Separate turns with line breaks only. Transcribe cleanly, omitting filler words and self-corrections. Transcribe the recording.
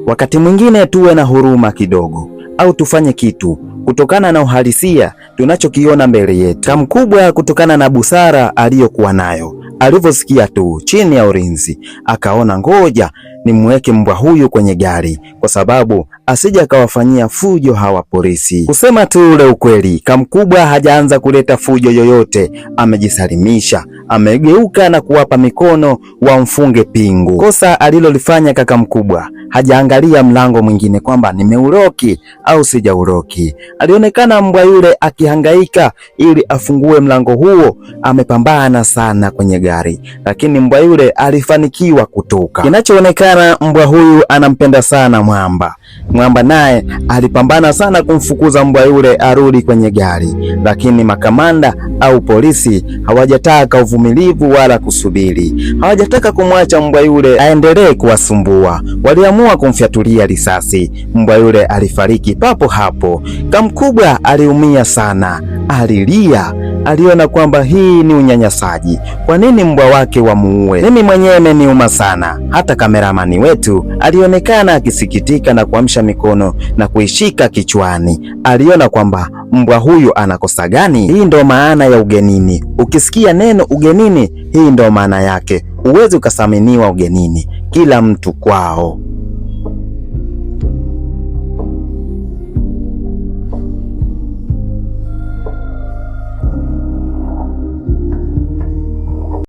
Wakati mwingine tuwe na huruma kidogo, au tufanye kitu kutokana na uhalisia tunachokiona mbele yetu. Kamkubwa, kutokana na busara aliyokuwa nayo, alivyosikia tu chini ya ulinzi, akaona ngoja nimweke mbwa huyu kwenye gari, kwa sababu asije akawafanyia fujo hawa polisi. Kusema tu ule ukweli, Kamkubwa hajaanza kuleta fujo yoyote, amejisalimisha, amegeuka na kuwapa mikono wamfunge pingu. Kosa alilolifanya kaka mkubwa, hajaangalia mlango mwingine kwamba nimeuloki au sijauloki. Alionekana mbwa yule akihangaika ili afungue mlango huo, amepambana sana kwenye gari, lakini mbwa yule alifanikiwa kutoka. Kinachoonekana mbwa huyu anampenda sana Mwamba. Mwamba naye alipambana sana kumfukuza mbwa yule arudi kwenye gari, lakini makamanda au polisi hawajataka uvumilivu wala kusubiri, hawajataka kumwacha mbwa yule aendelee kuwasumbua. Waliamua kumfyatulia risasi. Mbwa yule alifariki papo hapo. Kamkubwa aliumia sana, alilia, aliona kwamba hii ni unyanyasaji. Kwa nini mbwa wake wamuue? Mimi mwenyewe imeniuma sana. Hata kameramani wetu alionekana akisikitika na kuamsha mikono na kuishika kichwani. Aliona kwamba mbwa huyu anakosa gani? Hii ndo maana ya ugenini. Ukisikia neno ugenini, hii ndo maana yake. Huwezi ukathaminiwa ugenini, kila mtu kwao.